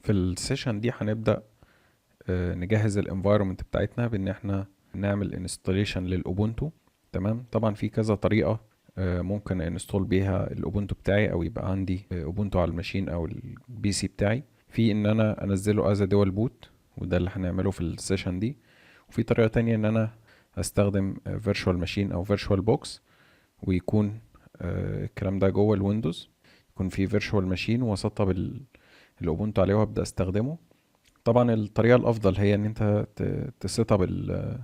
في ال session دي هنبدأ نجهز ال environment بتاعتنا بان احنا نعمل installation لل Ubuntu. تمام، طبعا في كذا طريقة ممكن install بيها ال Ubuntu بتاعي او يبقى عندي Ubuntu على ال machine او ال PC بتاعي. في ان انا انزله as dual boot، وده اللي هنعمله في ال session دي. وفي طريقة تانية ان انا استخدم virtual machine او virtual box، ويكون الكلام ده جوه ال Windows، يكون في virtual machine واسطب ال Ubuntu عليه وابدا استخدمه. طبعا الطريقة الافضل هي ان انت ت setup ال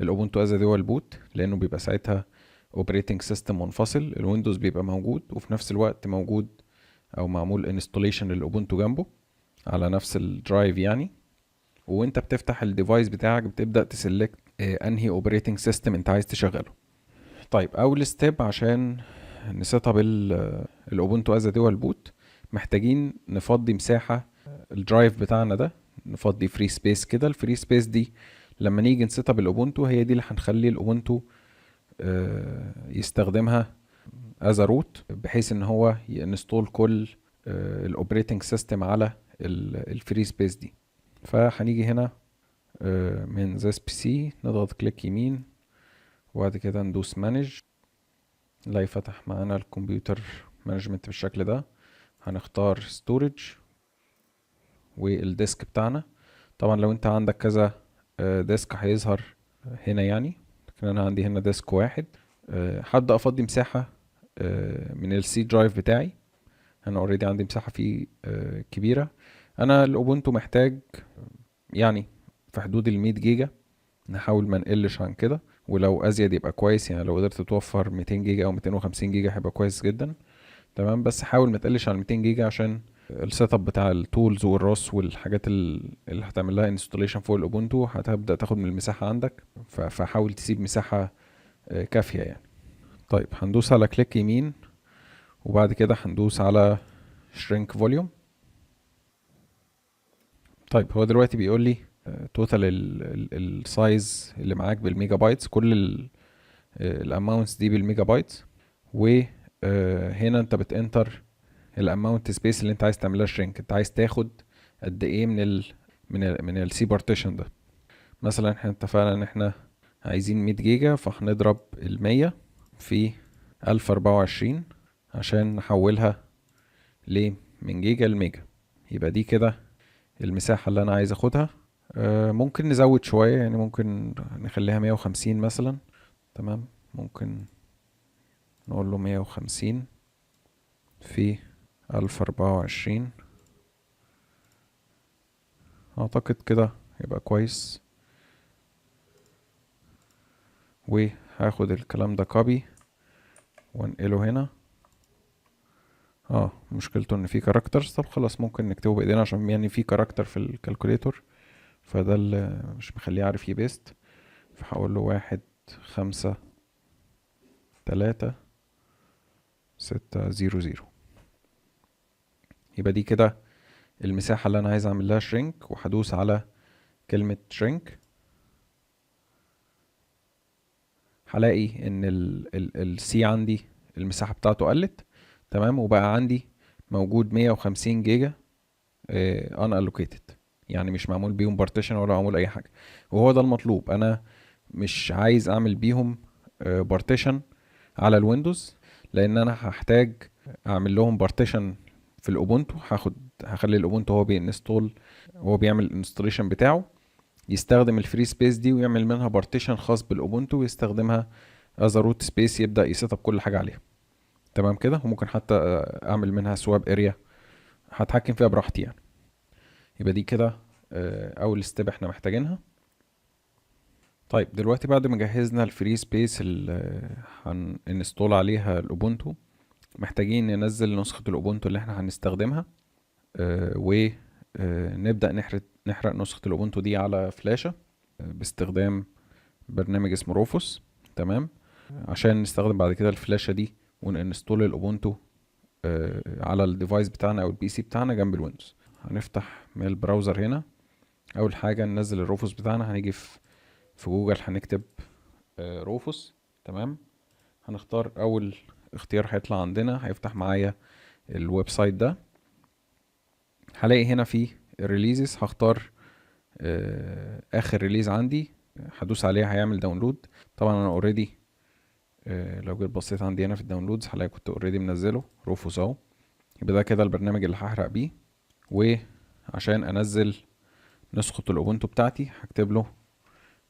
Ubuntu as dual boot، لانه بيبقى ساعتها operating system منفصل. ال Windows بيبقى موجود وفي نفس الوقت موجود او معمول installation لل Ubuntu جنبه على نفس ال drive يعني. وانت بتفتح ال device بتاعك بتبدا ت select انهي operating system انت عايز تشغله. طيب، اول step عشان ن setup ال Ubuntu as dual boot، محتاجين نفضي مساحة ال drive بتاعنا ده، نفضي free space كده. ال free space دي لما نيجي ن setup ال Ubuntu هي دي اللي هنخلي ال Ubuntu يستخدمها as root، بحيث ان هو ي install كل ال operating system على ال free space دي. فهنيجي هنا من This PC، نضغط click يمين وبعد كده ندوس manage. نلاقي فتح معانا ال computer management بالشكل ده. هنختار storage وال disk بتاعنا. طبعا لو انت عندك كذا disk هيظهر هنا يعني، لكن انا عندي هنا disk واحد. هبدأ افضي مساحة من ال C drive بتاعي. انا already عندي مساحة فيه كبيرة. انا ال Ubuntu محتاج يعني في حدود ال 100 جيجا، نحاول ما نقلش عن كده، ولو ازيد يبقى كويس. يعني لو قدرت توفر 200 جيجا او 250 جيجا هيبقى كويس جدا. تمام، بس حاول ما تقلش عن 200 جيجا عشان ال setup بتاع ال tools وال ROS والحاجات اللي هتعمل لها installation فوق ال Ubuntu هتبدا تاخد من المساحة عندك، فحاول تسيب مساحة كافيه يعني. طيب، هندوس على click يمين وبعد كده هندوس على shrink volume. طيب، هو دلوقتي بيقول لي total ال size اللي معاك بال megabytes، كل ال amounts دي بال megabytes. وهنا انت بت enter ال amount space اللي انت عايز تعملها shrink، انت عايز تاخد قد ايه من ال C partition ده. مثلا احنا اتفقنا ان احنا عايزين 100 جيجا، فهنضرب ال 100 في 1024 عشان نحولها ل من جيجا لميجا. يبقى دي كده المساحة اللي انا عايز اخدها. ممكن نزود شوية يعني، ممكن نخليها 150 مثلا. تمام، ممكن نقول له 150 في 1024، اعتقد كده يبقى كويس. وهاخد الكلام ده copy وانقله هنا. مشكلته ان في characters. طب خلاص، ممكن نكتبه بايدينا عشان يعني في character في ال calculator، فده اللي مش مخليه عارف ي paste. فهقول له 1 5 3 6 0 0. يبقى دي كده المساحة اللي أنا عايز أعمل لها shrink، وهدوس على كلمة shrink. هلاقي إن ال C عندي المساحة بتاعته قلت. تمام، وبقى عندي موجود 150 جيجا unallocated، يعني مش معمول بيهم partition ولا معمول اي حاجه، وهو ده المطلوب. انا مش عايز اعمل بيهم partition على ال Windows، لان انا هحتاج اعمل لهم partition في ال Ubuntu. هخلي ال Ubuntu هو بي install، هو بيعمل ال installation بتاعه، يستخدم ال free space دي ويعمل منها partition خاص بال Ubuntu ويستخدمها as root space، يبدا ي setup كل حاجة عليها. تمام كده، وممكن حتى اعمل منها swap area، هتحكم فيها براحتي يعني. يبقى دي كده اول step احنا محتاجينها. طيب، دلوقتي بعد ما جهزنا ال free space اللي هن install عليها ال Ubuntu، محتاجين ننزل نسخة ال Ubuntu اللي احنا هنستخدمها ونبدأ نحرق نسخة ال Ubuntu دي على فلاشة باستخدام برنامج اسمه Rufus. تمام، عشان نستخدم بعد كده الفلاشة دي ون install ال Ubuntu على ال device بتاعنا او ال PC بتاعنا جنب ال Windows. هنفتح من ال browser هنا. اول حاجة ننزل ال Rufus بتاعنا. هنيجي في جوجل هنكتب Rufus. تمام، هنختار اول اختيار هيطلع عندنا. هيفتح معايا ال website ده. هلاقي هنا في ال releases، هختار اخر release عندي، هدوس عليها هيعمل download. طبعا انا already لو جيت بصيت عندي هنا في ال downloads هلاقي كنت already منزله Rufus اهو. يبقى ده كده البرنامج اللي هحرق بيه. وعشان انزل نسخة ال Ubuntu بتاعتي هكتب له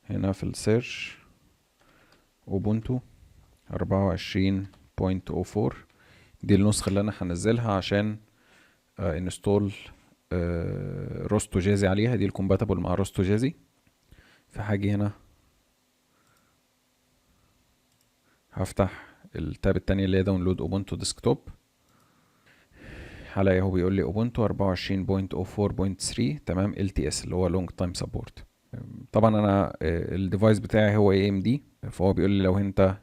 هنا في ال search Ubuntu 24.04، دي النسخة اللي انا هنزلها عشان install Rosto Jazzy عليها، دي ال compatible مع Rosto Jazzy. فهاجي هنا هفتح ال tab التانية اللي هي download Ubuntu desktop، هلاقي هو بيقول لي Ubuntu 24.04.3، تمام، LTS اللي هو long time support. طبعا انا ال device بتاعي هو AMD، فهو بيقول لي لو انت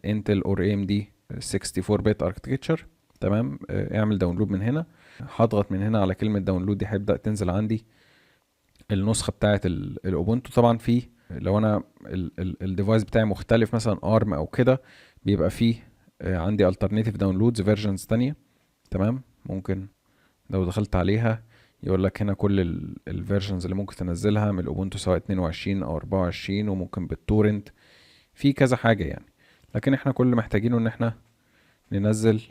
Intel or AMD 64 bit architecture، تمام، اعمل download من هنا. هضغط من هنا على كلمة download دي، هيبدأ تنزل عندي النسخة بتاعة ال Ubuntu. طبعا في لو انا ال device بتاعي مختلف مثلا ARM او كده، بيبقى فيه عندي alternative downloads versions تانية، تمام. ممكن لو دخلت عليها يقول لك هنا كل ال versions اللي ممكن تنزلها من ال Ubuntu، سواء 22 او 24، وممكن بال torrent، في كذا حاجة يعني. لكن احنا كل اللي محتاجينه ان احنا ننزل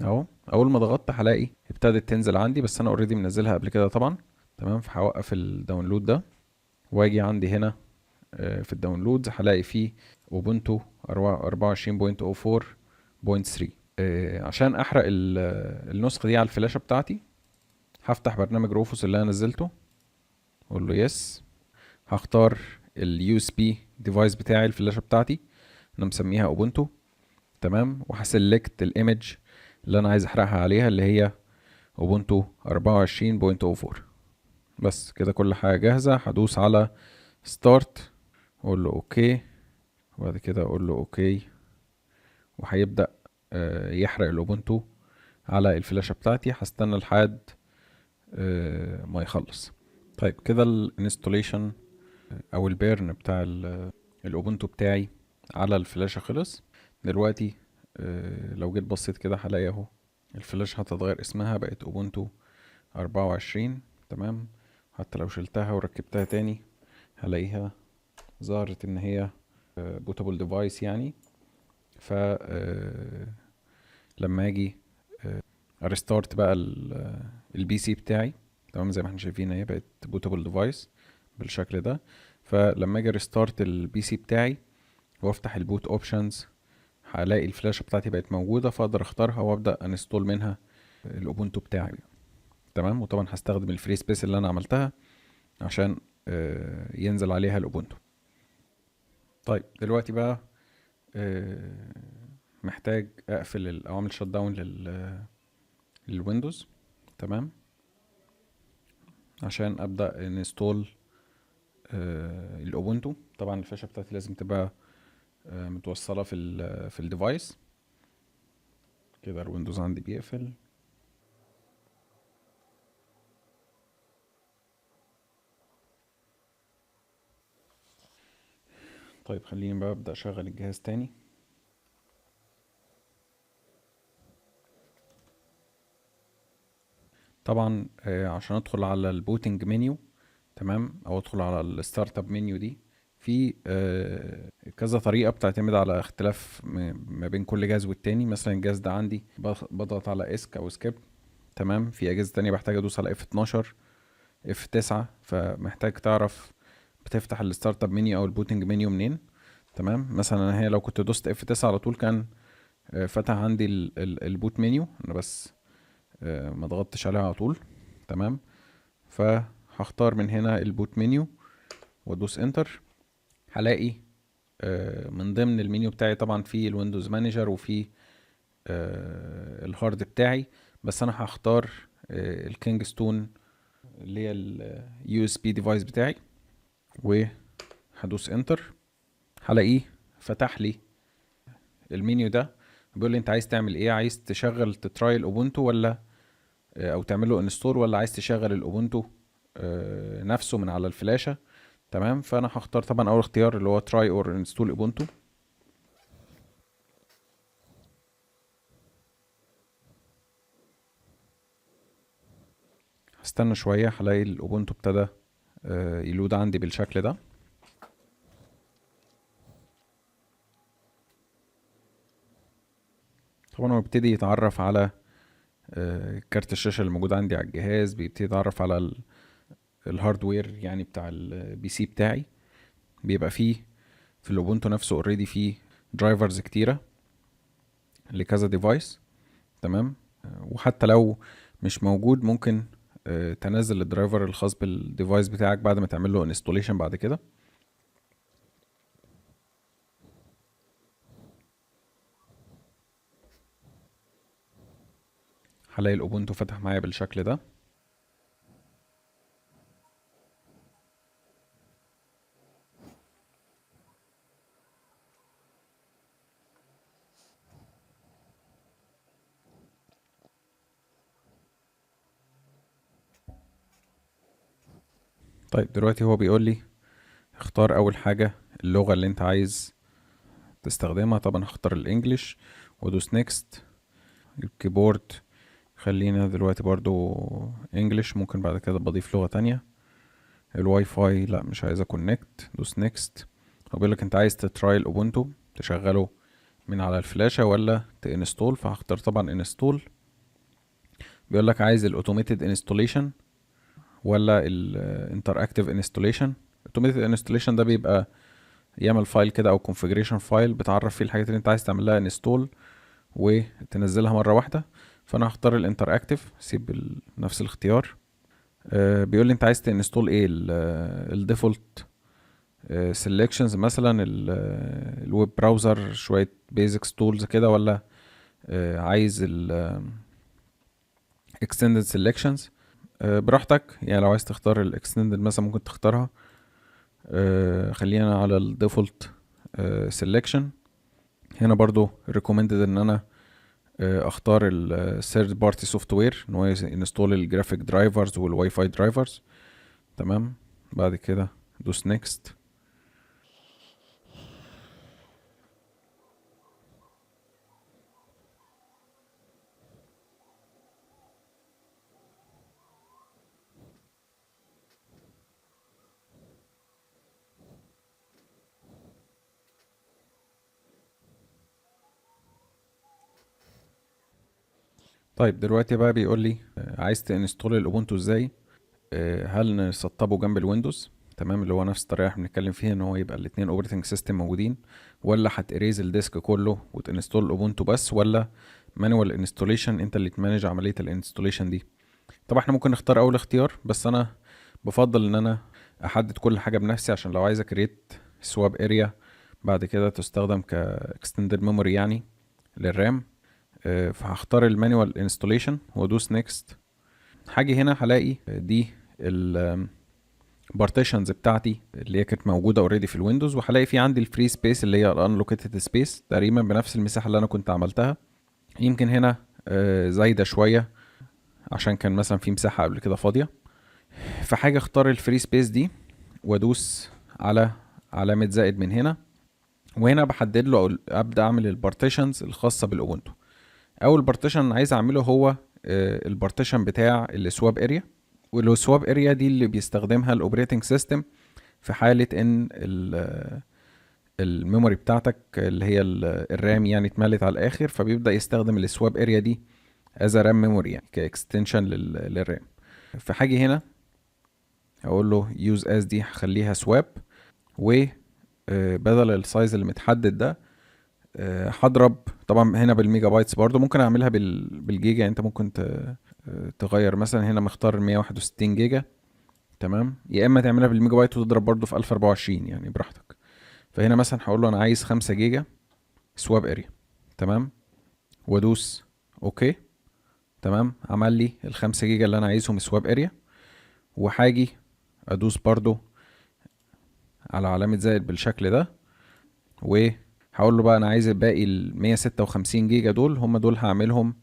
اهو. اول ما ضغطت هلاقي ابتدت تنزل عندي، بس انا already منزلها قبل كده طبعا، تمام. فهوقف ال download ده واجي عندي هنا في ال downloads هلاقي فيه Ubuntu 24.04.3. عشان احرق النسخة دي على الفلاشة بتاعتي هفتح برنامج Rufus اللي انا نزلته، اقول له yes، هختار ال USB device بتاعي، الفلاشة بتاعتي انا مسميها Ubuntu، تمام، وه select ال image اللي انا عايز احرقها عليها اللي هي Ubuntu 24.04. بس كده كل حاجة جاهزة. هدوس على start، اقول له okay، وبعد كده اقول له okay، وهيبدأ يحرق ال Ubuntu على الفلاشة بتاعتي. هستنى لحد ما يخلص. طيب كده ال installation او ال burn بتاع ال Ubuntu بتاعي على الفلاشة خلص. دلوقتي لو جيت بصيت كده هلاقي اهو الفلاشة هتتغير اسمها، بقت Ubuntu 24، تمام. حتى لو شلتها وركبتها تاني هلاقيها ظهرت ان هي bootable device يعني. ف لما اجي ا restart بقى ال PC بتاعي، تمام، زي ما احنا شايفين اهي بقت bootable device بالشكل ده. فلما اجي restart ال PC بتاعي وافتح ال boot options هلاقي الفلاشة بتاعتي بقت موجودة، فاقدر اختارها وابدأ install منها ال Ubuntu بتاعي، تمام. وطبعا هستخدم ال free space اللي انا عملتها عشان ينزل عليها ال Ubuntu. طيب دلوقتي بقى محتاج اقفل او اعمل shut down لل Windows، تمام، عشان ابدا install ال Ubuntu. طبعا الفلاشه بتاعتي لازم تبقى متوصله في ال device. كده ال Windows عندي بيقفل. طيب خليني بقى ابدا اشغل الجهاز تاني. طبعا عشان ادخل على ال booting menu، تمام، او ادخل على ال startup menu دي، في كذا طريقه بتعتمد على اختلاف ما بين كل جهاز والتاني. مثلا الجهاز ده عندي بضغط على Esc او escape، تمام. في اجهزه تانية بحتاج ادوس على F 12 F 9، فمحتاج تعرف بتفتح ال startup menu او ال booting menu منين، تمام. مثلا انا هي لو كنت دوست F 9 على طول كان فتح عندي ال boot menu، انا بس ما ضغطتش عليها على طول، تمام. فهختار من هنا ال boot menu وادوس enter، هلاقي من ضمن المنيو بتاعي طبعا في ال Windows Manager وفي ال hard بتاعي، بس انا هختار الكينجستون اللي هي ال USB device بتاعي، وهدوس enter. هلاقيه فتح لي المنيو ده، بيقول لي انت عايز تعمل ايه، عايز تشغل ت try ال Ubuntu ولا او تعمل له install، ولا عايز تشغل ال Ubuntu نفسه من على الفلاشة، تمام. فانا هختار طبعا اول اختيار اللي هو try or install Ubuntu. هستنى هستنى شوية، هلاقي ال Ubuntu ابتدى ي load عندي بالشكل ده. طبعا هو بيبتدي يتعرف على كارت الشاشة اللي موجود عندي على الجهاز، بيبتدي يتعرف على ال hardware يعني بتاع ال PC بتاعي. بيبقى فيه في ال Ubuntu نفسه already فيه drivers كتيرة لكذا device، تمام. وحتى لو مش موجود ممكن تنزل ال driver الخاص بال device بتاعك بعد ما تعمل له installation بعد كده. هلاقي ال Ubuntu فتح معايا بالشكل ده. طيب دلوقتي هو بيقول لي اختار اول حاجة اللغة اللي انت عايز تستخدمها. طبعا هختار ال English وادوس next. ال keyboard خلينا دلوقتي برضو English، ممكن بعد كده بضيف لغة تانية. الواي فاي لا مش عايز ا connect، دوس next. هو بيقول لك انت عايز ت try ال Ubuntu تشغله من على الفلاشة ولا ت install، فهختار طبعا install. بيقول لك عايز ال automated installation ولا ال interactive installation. ال automated installation ده بيبقى يعمل file كده او configuration file بتعرف فيه الحاجات اللي انت عايز تعمل لها install وتنزلها مرة واحدة. فانا هختار ال interactive، سيب نفس الاختيار. بيقول لي انت عايز ت install ايه، ال default selections مثلا، ال web browser، شوية basics tools كده، ولا عايز ال extended selections. براحتك يعني، لو عايز تختار ال extended مثلا ممكن تختارها. خلينا على ال default selection. هنا برضو recommended ان انا اختار ال third party software، ان هو install ال graphic drivers وال Wi-Fi drivers، تمام. بعد كده دوس next. طيب دلوقتي بقى بيقول لي عايز ت install ال Ubuntu ازاي؟ هل نسطبه جنب ال Windows، تمام، اللي هو نفس الطريقة احنا بنتكلم فيها ان هو يبقى الاتنين operating system موجودين، ولا هت erase ال disk كله وت install ال Ubuntu بس، ولا manual installation انت اللي ت manage عملية ال installation دي. طبعا احنا ممكن نختار اول اختيار، بس انا بفضل ان انا احدد كل حاجة بنفسي، عشان لو عايز ا create swap area بعد كده تستخدم ك extended memory يعني لل RAM. فهختار ال manual installation وادوس next. هاجي هنا هلاقي دي ال partitions بتاعتي اللي هي كانت موجودة already في ال Windows، وهلاقي في عندي ال free space اللي هي ال unallocated space تقريبا بنفس المساحة اللي انا كنت عملتها. يمكن هنا زايدة شوية عشان كان مثلا في مساحة قبل كده فاضية. فحاجه اختار ال free space دي وادوس على علامة زائد من هنا، وهنا بحدد له أو ابدا اعمل ال partitions الخاصة بال Ubuntu. اول partition عايز اعمله هو ال partition بتاع ال swap area، وال swap area دي اللي بيستخدمها ال operating system في حاله ان ال memory بتاعتك اللي هي ال RAM يعني اتملت على الاخر، فبيبدا يستخدم ال swap area دي as RAM memory يعني ك extension لل RAM. فهاجي هنا اقول له use as دي هخليها swap، و بدل ال size اللي متحدد ده هضرب طبعا هنا بال megabytes، برضو ممكن اعملها بالجيجا يعني، انت ممكن تغير مثلا هنا مختار 161 جيجا، تمام، يا اما تعملها بالميجا بايت وتضرب برضو في 1024 يعني براحتك. فهنا مثلا هقول له انا عايز 5 جيجا swap area، تمام، وادوس okay، تمام، عمل لي ال 5 جيجا اللي انا عايزهم swap area. وهاجي ادوس برضو على علامة زائد بالشكل ده، وهقول له بقى انا عايز الباقي ال 156 جيجا دول هم دول هعملهم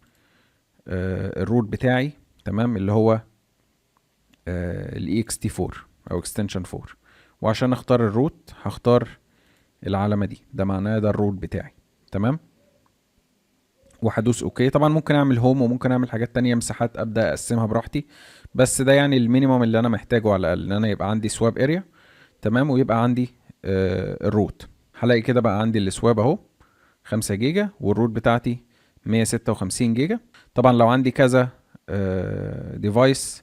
ال root بتاعي، تمام، اللي هو ال ext 4 او extension 4. وعشان اختار ال root هختار العلامة دي، ده معناه ده ال root بتاعي، تمام. وهدوس okay. طبعا ممكن اعمل home وممكن اعمل حاجات تانية، مساحات ابدا اقسمها براحتي، بس ده يعني ال minimum اللي انا محتاجه على الاقل، ان انا يبقى عندي swap area، تمام، ويبقى عندي ال root. هلاقي كده بقى عندي ال swap اهو 5 جيجا، وال root بتاعتي 156 جيجا. طبعا لو عندي كذا device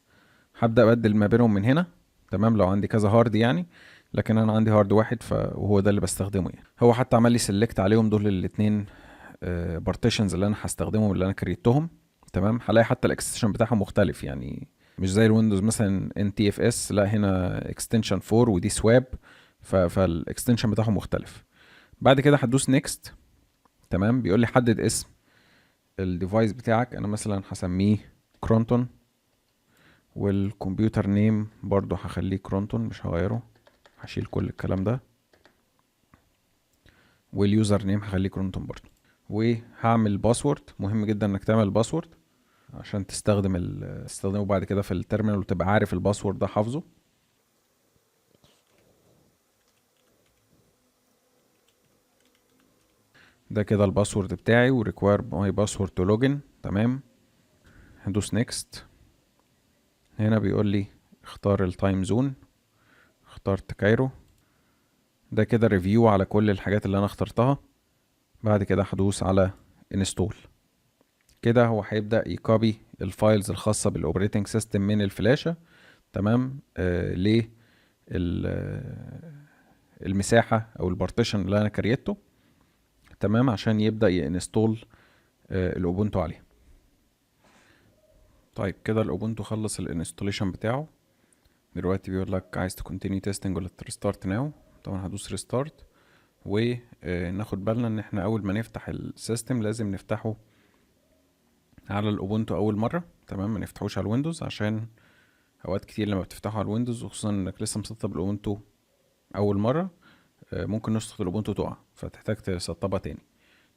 هبدا ابدل ما بينهم من هنا، تمام، لو عندي كذا hard يعني، لكن انا عندي hard واحد وهو ده اللي بستخدمه يعني. هو حتى عمل لي select عليهم دول الاثنين partitions اللي انا هستخدمهم اللي انا create تهم، تمام. هلاقي حتى ال extension بتاعهم مختلف، يعني مش زي ال Windows مثلا NTFS، لا هنا extension 4 ودي swap، فال extension بتاعهم مختلف. بعد كده هتدوس next، تمام. بيقول لي حدد اسم ال device بتاعك، انا مثلا هسميه كرونتون، وال computer name برضو هخليه كرونتون مش هغيره، هشيل كل الكلام ده، وال user name هخليه كرونتون برضو. وهعمل password، مهم جدا انك تعمل password عشان تستخدمه بعد كده في ال terminal وتبقى عارف ال password ده حافظه. ده كده ال password بتاعي، و require my password to login، تمام. هندوس next. هنا بيقول لي اختار ال time zone، اخترت Cairo. ده كده review على كل الحاجات اللي انا اخترتها. بعد كده هدوس على install. كده هو هيبدأ ي copy ال files الخاصة بال operating system من الفلاشة، تمام، ل المساحة او ال partition اللي انا create ته، تمام، عشان يبدأ ي install ال Ubuntu عليه. طيب كده ال Ubuntu خلص ال installation بتاعه. دلوقتي بيقول لك عايز ت continue testing ولا restart now. طبعا هدوس restart، وناخد بالنا ان احنا اول ما نفتح ال system لازم نفتحه على ال Ubuntu اول مره، تمام، ما نفتحوش على ال Windows، عشان اوقات كتير لما بتفتحه على ال Windows وخصوصا انك لسه مسطب ال Ubuntu اول مره، ممكن نسخه ال Ubuntu تقع فتحتاج تسطبها تاني،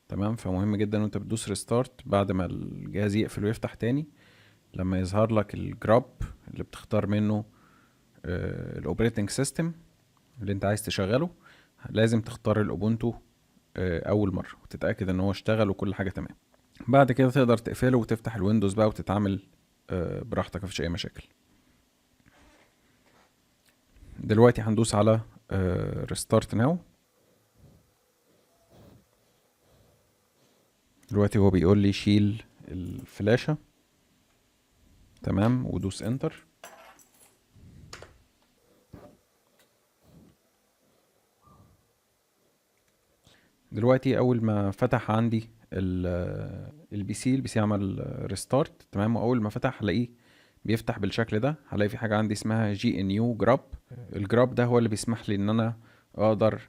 تمام. فمهم جدا وانت بتدوس restart بعد ما الجهاز يقفل ويفتح تاني، لما يظهر لك ال GRUB اللي بتختار منه ال operating system اللي انت عايز تشغله، لازم تختار ال Ubuntu اول مره وتتاكد ان هو اشتغل وكل حاجه تمام. بعد كده تقدر تقفله وتفتح ال Windows بقى وتتعامل براحتك، مفيش اي مشاكل. دلوقتي هندوس على restart now. دلوقتي هو بيقول لي شيل الفلاشة، تمام، ودوس enter. دلوقتي اول ما فتح عندي ال PC عمل restart، تمام، واول ما فتح هلاقيه بيفتح بالشكل ده. هلاقي في حاجه عندي اسمها GNU GRUB. ال GRUB ده هو اللي بيسمح لي ان انا اقدر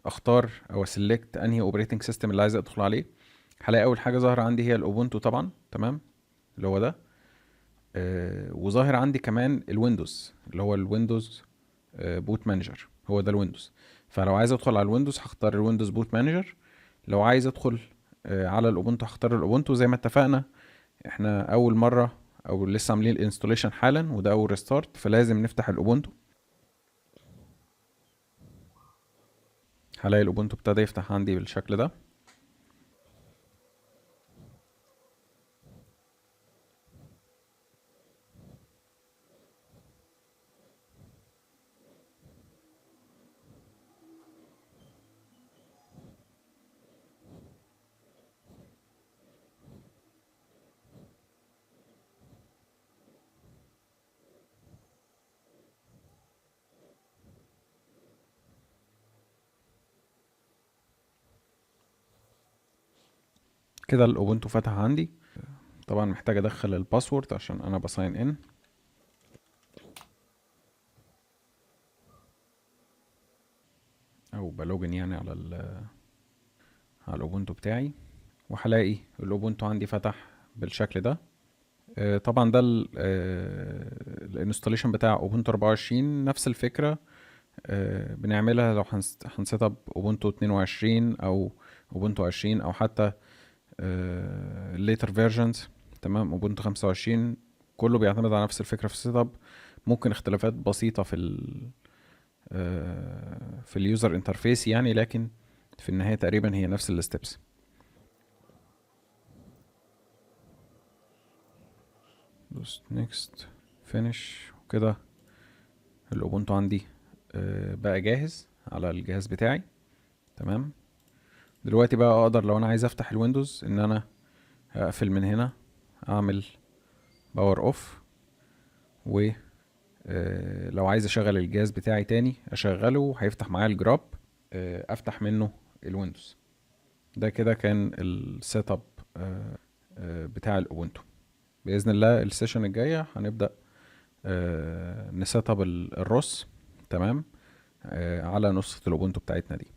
اختار او ا select انهي operating system اللي عايز ادخل عليه. هلاقي اول حاجه ظاهره عندي هي ال Ubuntu طبعا، تمام، اللي هو ده، وظاهر عندي كمان ال Windows اللي هو ال Windows boot manager، هو ده ال Windows. فلو عايز ادخل على ال Windows هختار ال Windows boot manager، لو عايز ادخل على ال Ubuntu هختار ال Ubuntu. زي ما اتفقنا احنا اول مره او لسه عاملين ال installation حالا وده اول restart، فلازم نفتح ال Ubuntu. هلاقي ال Ubuntu ابتدى يفتح عندي بالشكل ده. كده ال Ubuntu فتح عندي. طبعا محتاج ادخل ال password عشان انا ب sign in. او ب login يعني على ال Ubuntu بتاعي، وهلاقي ال Ubuntu عندي فتح بالشكل ده. طبعا ده ال installation بتاع Ubuntu 24. نفس الفكرة، بنعملها لو هن set up Ubuntu 22 او Ubuntu 20 او حتى later versions، تمام، Ubuntu 25، كله بيعتمد على نفس الفكرة في ال setup. ممكن اختلافات بسيطة في ال user interface يعني، لكن في النهاية تقريبا هي نفس ال steps. دوست next، finish، وكده ال Ubuntu عندي بقى جاهز على الجهاز بتاعي. تمام، دلوقتي بقى اقدر لو انا عايز افتح ال Windows ان انا اقفل من هنا، اعمل power off، و لو عايز اشغل الجهاز بتاعي تاني اشغله، هيفتح معايا ال GRUB، افتح منه ال Windows. ده كده كان ال setup بتاع ال Ubuntu. باذن الله ال session الجاية هنبدا ن setup ال ROS، تمام، على نسخه ال Ubuntu بتاعتنا دي.